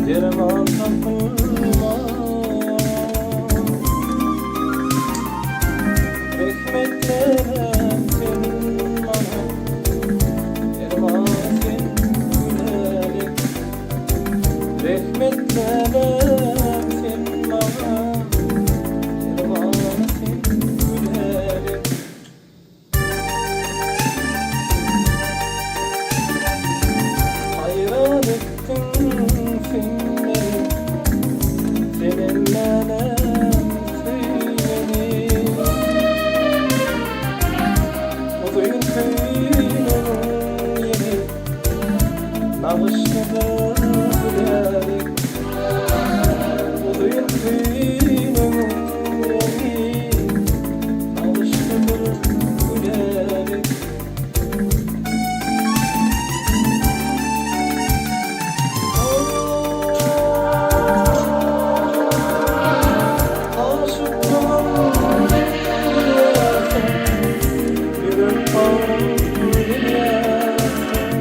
Derman tapylmaz. Rehmetlenem sen maňa, Perwana sen gülälek. Rehmetlenem sen maňa, Perwana sen gülälek. Haýran etdiň sen meni, Senem menem söýmeli. Uzyn köýnegiň ýeňi, Nagyşlydyr gülälek. Uzyn köýnegiň ýeňi, Nagyşlydyr gülälek. Aşyklygym bilýärsiň, Ýürek bagrym bilýärsiň.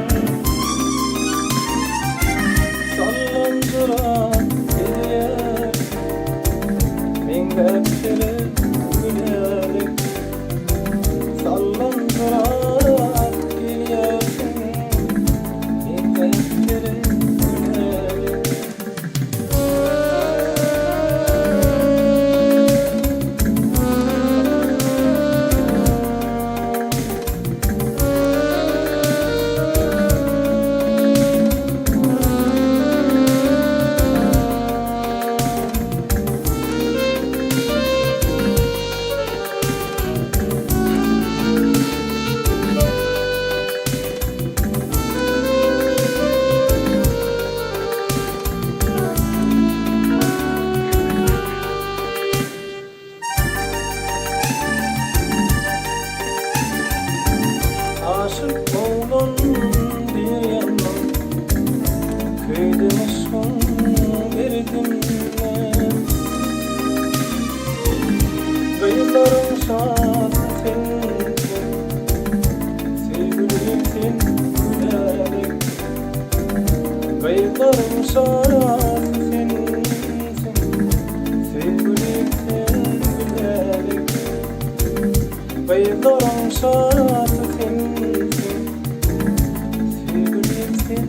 Sallanjyrap gelýärsiň, Meňzäp şere gülälek. Sallanjyrap gelýärsiň, Meňzäp şere gülälek. Aşyk oglan bir ýandan, Köýdüm yşgyň derdinden. Gyzlaryň şasy sensiň, Söýgülim sen gülälek. Gyzlaryň şasy sensiň, Söýgülim sen gülälek. Gyzlaryň şasy sensiň, Söýgülim sen.